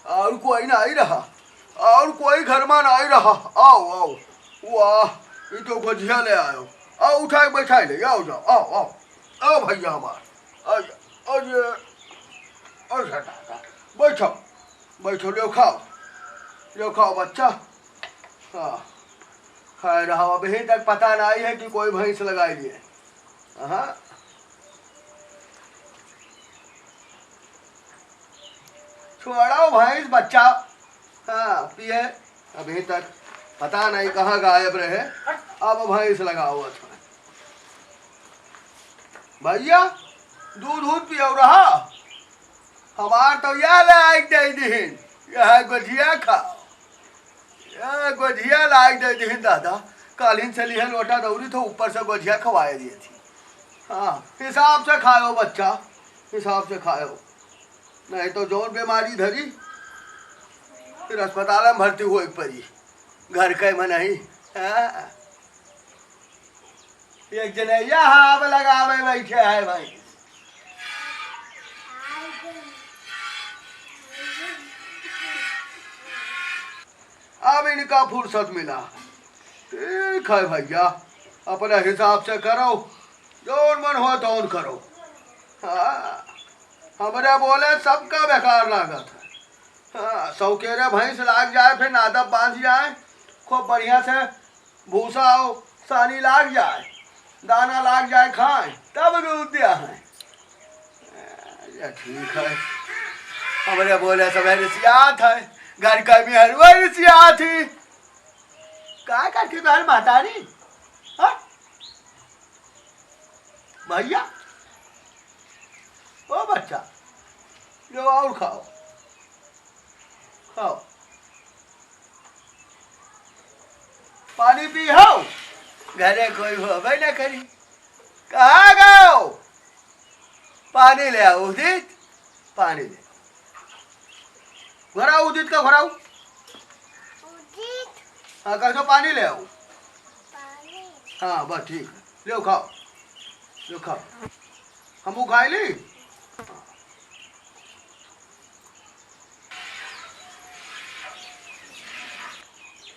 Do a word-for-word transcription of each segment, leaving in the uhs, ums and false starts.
और कोई नाहीं रहा, और कोई घर मा नाहीं रहा। आओ, आओ। वाह, ई तो गोझिया ले आयो। आओ, उठाइ के बैठाइ ले, आओ, जाओ, आओ, आओ। आओ भइया हमार। आओ, आओ, ये, आओ, बैठो, बैठो, लेव खाओ, लेव खाओ बच्चा। हाँ, खाए रहो। अबहीं तक पता नाहीं है कि कोई भैंस लगाइ लिए। हाँ। छोड़ो भैंस बच्चा, हाँ, पिए। अबहीं तक पता नाहीं कहाँ गायब रहे, अब भैंस लगावत है। भइया, दूध उध पियो रहा, हमार तो या लाइक दे दिहिन, यह गोझिया खाओ। ए, गोझिया लाइ दे दिहिन दादा, काल्हिन से लिहे लोटा दौरी तो ऊपर से गोझिया खवाए दिए थी। हाँ, हिसाब से खायो बच्चा, हिसाब से खायो, नाहीं तो जौन बेमारी धरी, फिर अस्पताल मा भर्ती होए के परी। घर के मनई, हाँ। एक जनैया हाव लगावे बैठे है भाई। अब इनका फुर्सत मिला। ठीक है भइया, अपने हिसाब से करो, जौन मन हो तौन करो। हाँ, हमरे बोले सबका बेकार लागत है। हाँ, सौकेरे भैंस लाग जाए, फिर नादब बाँध जाए, खूब बढ़िया से भूसा और सानी लाग जाए, दाना लाग जाए खाए, तब दूध दिया है। अच्छा, ठीक है। हमरे बोले सब रिसियात है, घर का मेहरुआ रिसियात ही। का करके तोहर महतारी? हाँ? भइया, ओ बच्चा, जो और खाओ, खाओ। पानी पी हो, घरे कोई होबे न करी। कहाँ गयो? पानी ले आओ उदित, पानी ले। घोराओ उदित का, घोराओ। उदित। हाँ, कह दो पानी ले आओ। पानी। हाँ, बस ठीक है, लेव खाओ, लेव खाओ। हमहू खाइ ली।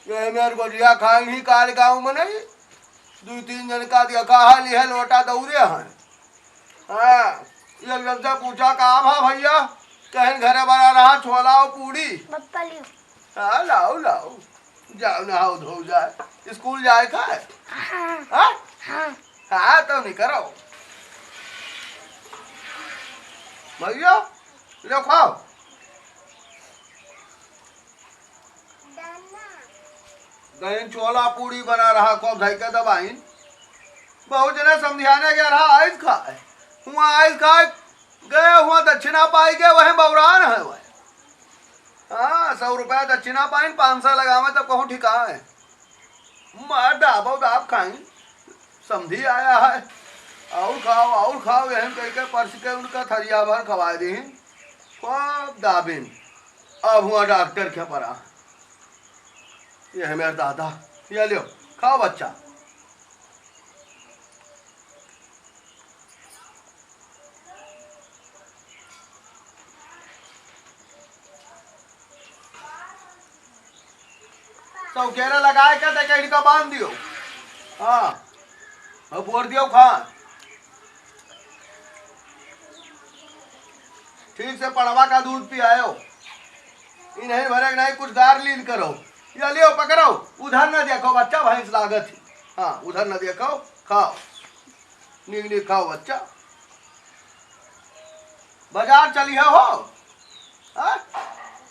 ये मेर गोझिया खाइन ही काल गाँव मनई, दुइ तीन जन का देखा है, लिहे लोटा दौरे हैं। हाँ, ये जन से पूछा, "का भा भइया?" कहेन, "घरे बना रहा छोला और पूड़ी।" पप्पा लियो। हाँ, लाओ, लाओ। जाओ, नहाओ, धो जाए। स्कूल जाए का है? हाँ। हाँ? हाँ। हाँ, तो निकरो। भइया, लो खाओ। गइन छोला पूड़ी बना रहा, खूब धइ के दबाइन। बहुत जने समधियाने गया रहा, आइस खाए। हुआँ आइस खाए गए, हुआँ दक्षिणा पाइ गए, वहीं बौरान है वह। हाँ, सौ रुपया दक्षिणा पाइन, पाँच सौ लगावे तब कहूँ ठिकाए। मार दाबो दाब खाइन, समधी आया है, और खाओ, और खाओ, यहन कह के परस के उनका थरिया भर खवाए दीन। खूब दाबिन, अब हुआँ डॉक्टर के परा। ये है मेरा दादा, ये लियो, खाओ बच्चा। चौकेरा लगाए के ते कहीं का बांध दियो। हाँ, अब बोर दियो खा। ठीक से पड़वा का दूध पियायो। इन्हें भरे के नहीं, कुछ गार लीन करो। या लियो, पकड़ो। उधर न देखो बच्चा, भैंस लागत ही। हाँ, उधर न देखो, खाओ। नीक नीक खाओ बच्चा। बाजार चली हो, हो? हाँ?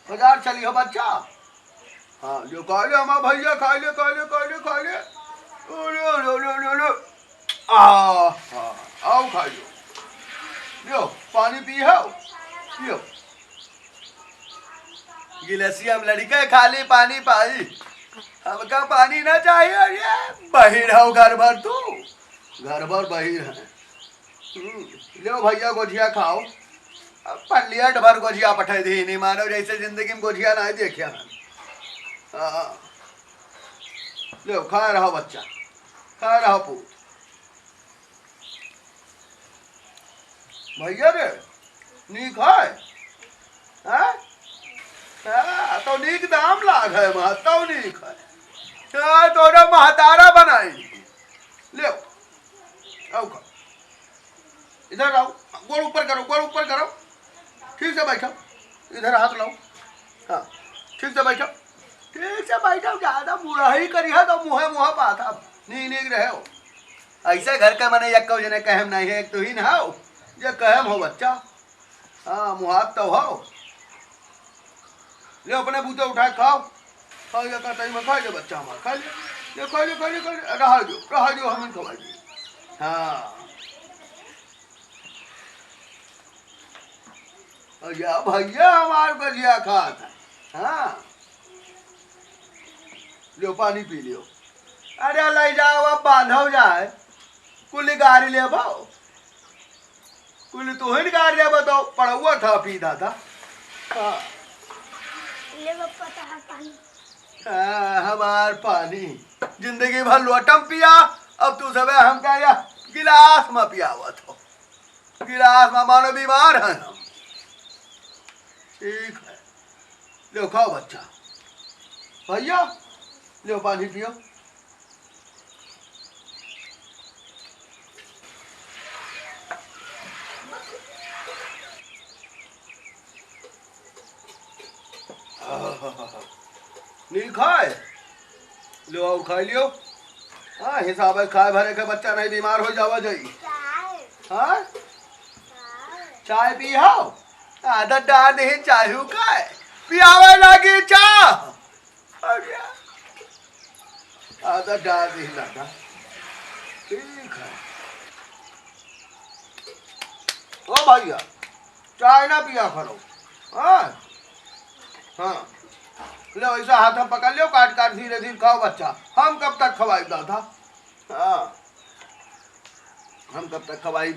बाजार चली हो बच्चा? हाँ, जो खा ले हमार भइया, खा ले, खा ले, खा ले, खा ले। ओ, लो, लो, लो, लो, लो। आ, हाँ, आओ खा लो। लो, पानी पी हो? पियो। गिलसिया में लड़के खाली पानी पाई। हमका पानी ना चाहिए, अरे बहिर हो घर भर तू। घर भर बहिर है। हम्म, लेव भइया गोझिया खाओ। अब प्लेट भर गोझिया पठाई दी, नहीं मानो जैसे जिंदगी में गोझिया ना देखे हैं। हाँ। लेव, खा रहा बच्चा, खा रहा पूत। भइया रे, नीक है? हाँ? हाँ, तो नीक दाम लाग है, महत तो नीक है। हाँ, तोरा महतारा बनाई। ले, आओ खा। इधर आओ, गोड़ ऊपर करो, गोड़ ऊपर करो। ठीक से बैठो, इधर हाथ लाओ। हाँ, ठीक से बैठो, ठीक से बैठो। ज्यादा मुड़ही करिहा तो मुँहे मुँह पाथा, नीक नीक रहे हो। ऐसे घर के मने एक जने कहम नहीं है, एक तो ही ना हो, जे कहम हो बच्चा। हाँ, मुहात तो हो। ले अपने बूते उठाए खाओ। खाओ, ये कहता है, मैं खा ले बच्चा हमारा, खा ले। ले, खा ले, खा ले, खा ले। रहा जो, रहा जो, हम खवाई दे। हाँ। और या भैया हमार गजिया खात है। हाँ। लो, पानी पी लियो। अरे, ले जाओ, अब बांधो जाए। कुल गाड़ी लेबो। कुल तोहिन गाड़ी लेबो, तो पड़ौआ था, पीधा था। हाँ। ले बप्पा, तहार पानी। हाँ, हमार पानी। जिंदगी भर लोटम पिया, अब तू सबे हमका या गिलास में पियावत हो। गिलास में मानो बीमार है हम। ठीक है, लो खाओ बच्चा। भैया, लो पानी पियो। नी खाए? लो, आओ, खाई लियो। हाँ, हिसाब है, खाए भरे के बच्चा नहीं बीमार हो जावा जाई। हाँ? चाय पी हो? आदत डाल दे, चाय हूँ खाए। पियावे लागी चाह। अरे, आदत डाल दे, लागा। ठीक है। ओ भैया, चाय ना पिया करो। हाँ? हाँ। लो, ऐसा हाथ में पकड़ लियो, काट काट धीरे धीरे खाओ बच्चा। हम कब तक खवाई दादा? हाँ। हम कब तक खवाई?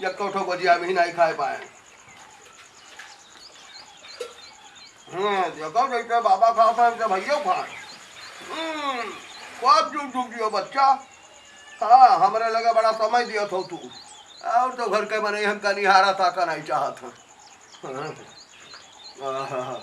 यक्को ठो गोजिया भी नहीं खाए पाए। हाँ, देखो जैसे बाबा खात हैं, वैसे भैया खाए। हम्म, खूब जुग जुग जियो बच्चा। हाँ, हमरे लगे बड़ा समय दिया थो तू। और तो घर के मनई हमका निहारा ताका नहीं चाहत हैं। हाँ। आहा।